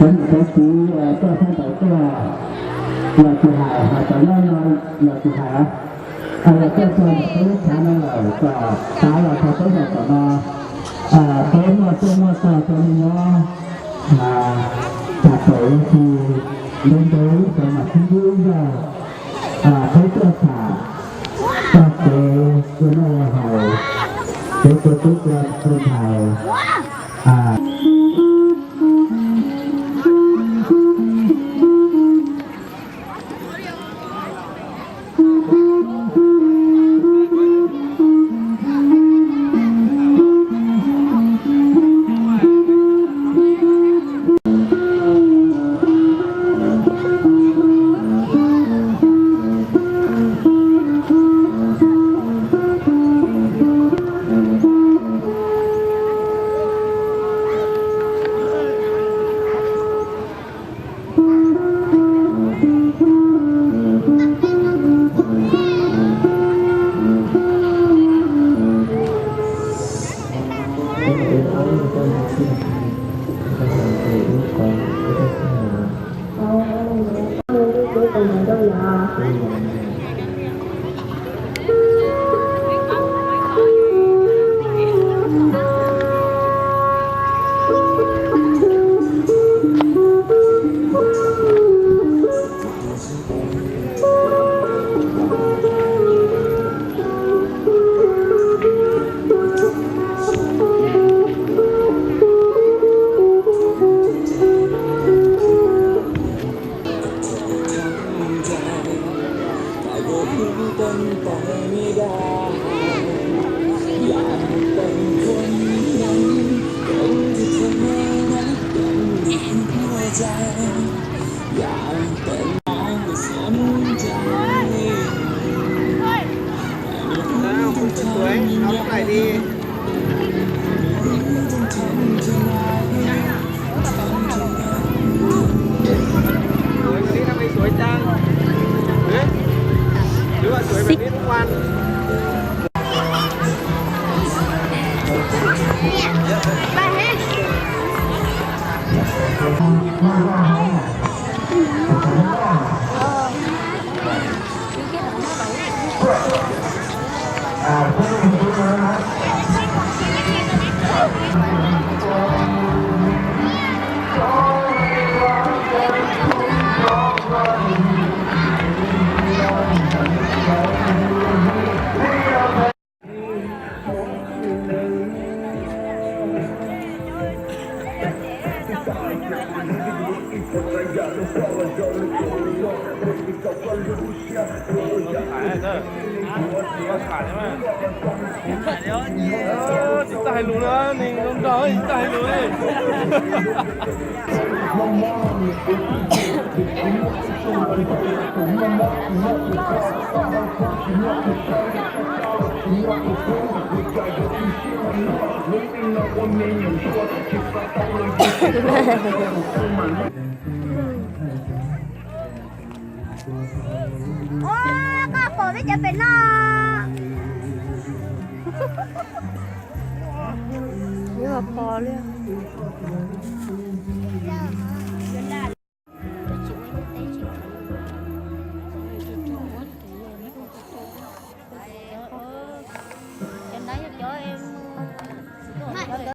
Cov niam cov txiv tuaj thab tau tuaj, los tsis hais, hais cov nyob no los tsis hais, los tuaj txog ntawm peb lub chav no lawm kom tav los txog peb zaum tom no, peb muaj tuaj muaj txog rau me nyob, mas tham tawm ua si, ntev ntev lub sawv mas sib ntsib ib zaug, peb tuaj tham txog kev ua noj ua haus, kev tua tub tua ntxhais. Sawv, sawv, sawv, sawv, sawv, sawv, sawv. Tsis tau hais lus na, neeg nrog nrog tsis tau hais lus li. Ua, koj pom peb cov pem no. Yuav pom li.